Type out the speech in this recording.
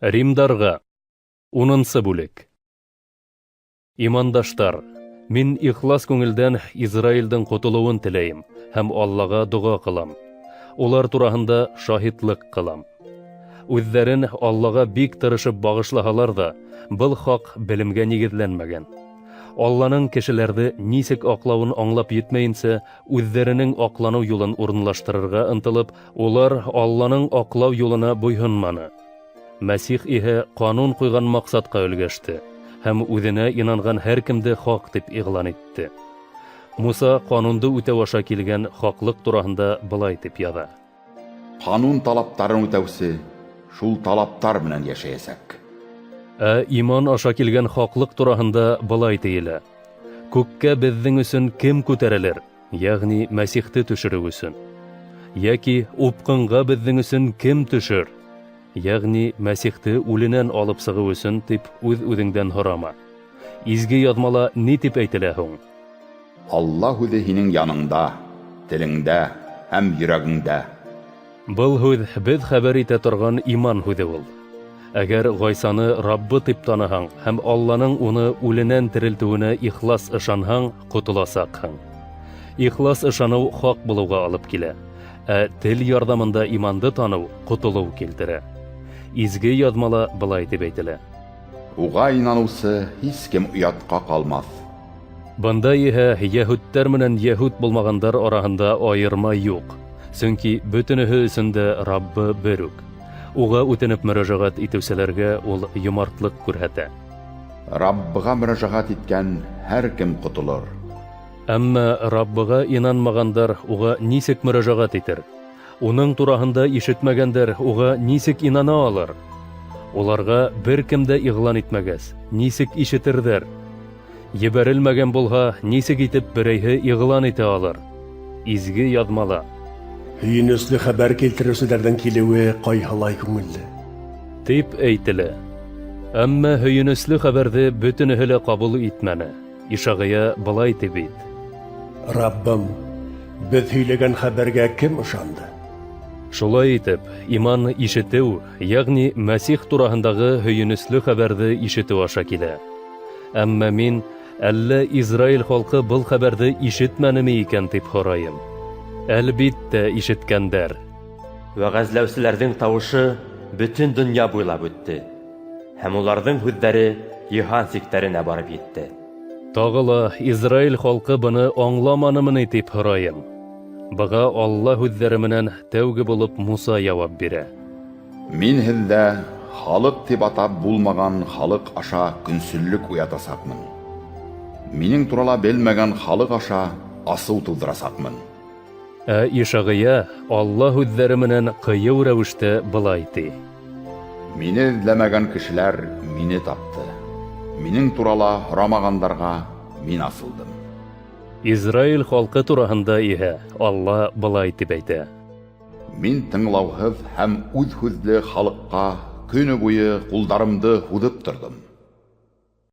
Римдарға. 10-нсы бүлек. Имандаштар, мин ихлас күңелдән Израилдең ҡотолоуын теләйем һәм Аллаға доға ҡылам. Улар тураһында шаһитлыҡ ҡылам. Үҙҙәрен Аллаға бик тырышып бағышлаһалар ҙа, был хаҡ белемгә нигеҙләнмәгән. Алланың кешеләрҙе нисек аҡлауын аңлап етмәйенсә, үҙҙәренең аҡланыу юлын урынлаштырырға ынтылып, улар Алланың аҡлау юлына буйһонманы. Мәсих иһә ҡанун ҡуйған маҡсатҡа өлгәште һәм үҙенә инанған һәр кемде хаҡ тип иғлан итте. Муса ҡанунды үтәү аша килгән хаҡлыҡ тураһында былай тип яҙа: Ҡанун талаптарын үтәүсе шул талаптар менән йәшәйәсәк. Ә иман аша килгән хаҡлыҡ тураһында былай тейелә: Күккә беҙҙең өсөн кем күтәрелер, йәғни Мәсихте төшөрөү өсөн? Йәки упҡынға беҙҙең өсөн кем төшөр? Йәғни Мәсихте үленән алып сығыу өсөн тип үҙ-үҙеңдән һорама. Изге яҙмала ни тип әйтелә һуң? Алла һүҙе һинең яныңда, телеңдә һәм йөрәгеңдә. Был һүҙ беҙ хәбәр итә торған иман һүҙе ул. Әгәр Ғайсаны Раббы тип таныһаң һәм Алланың уны үленән терелтеүенә ихлас ышанһаң, ҡотоласаҡһың. Ихлас ышаныу хаҡ булыуға алып килә, ә тел ярҙамында иманды таныу ҡотолоу килтерә. Изге яҙмала былай тип әйтелә: Уға инаныусы һис кем оятҡа ҡалмаҫ. Бында иһә йәһүдтәр менән йәһүд булмағандар араһында айырма юҡ, сөнки бөтөнөһө өсөн дә Раббы бер үк. Уға үтенеп мөрәжәғәт итеүселәргә ул йомартлыҡ күрһәтә. Раббыға мөрәжәғәт иткән һәр кем ҡотолор. Әммә Раббыға инанмағандар уға нисек мөрәжәғәт итер? Уның тураһында ишетмәгәндәр уға нисек инана алыр? Уларға бер кем дә иғлан итмәгәс, нисек ишетерҙәр? Ебәрелмәгән булһа, нисек итеп берәйһе иғлан итә алыр? Изге яҙмала: Һөйөнөслө хәбәр килтереүселәрҙең килеүе ҡайһылай күңелле! Тип әйтелә. Әммә һөйөнөслө хәбәрҙе бөтөнөһө лә ҡабул итмәне. Ишағия былай ти бит: Раббым, беҙ һөйләгән хәбәргә кем ышанды? Шулай итеп, иман ишетеү, йәғни Мәсих тураһындағы һөйөнөслө хәбәрҙе ишетеү аша килә. Әммә мин, әллә Израиль халҡы был хәбәрҙе ишетмәнеме икән тип һорайым. Әлбиттә, ишеткәндәр. Вәғәзләүселәрҙең тауышы бөтөн донъя буйлап үтте, һәм уларҙың һүҙҙәре йыһан сиктәренә барып етте. Тағы ла Израиль халҡы быны аңламанымы ни тип һорайым. Быға Алла һүҙҙәре менән тәүге булып Муса яуап бирә. Мин һеҙҙә халыҡ тип атап булмаған халыҡ аша көнсөллөк уятасаҡмын. Минең турала белмәгән халыҡ аша асыу тыуҙырасаҡмын. Ә Ишағия Алла һүҙҙәре менән ҡыйыу рәүештә былай ти: Мине эҙләмәгән кешеләр мине тапты. Минең турала һорамағандарға мин асылдым. Израиль халҡы тураһында иһә Алла былай тип әйтә: Мин тыңлауһыҙ һәм үҙ һүҙле халыҡҡа көнө буйы ҡулдарымды һуҙып торҙом.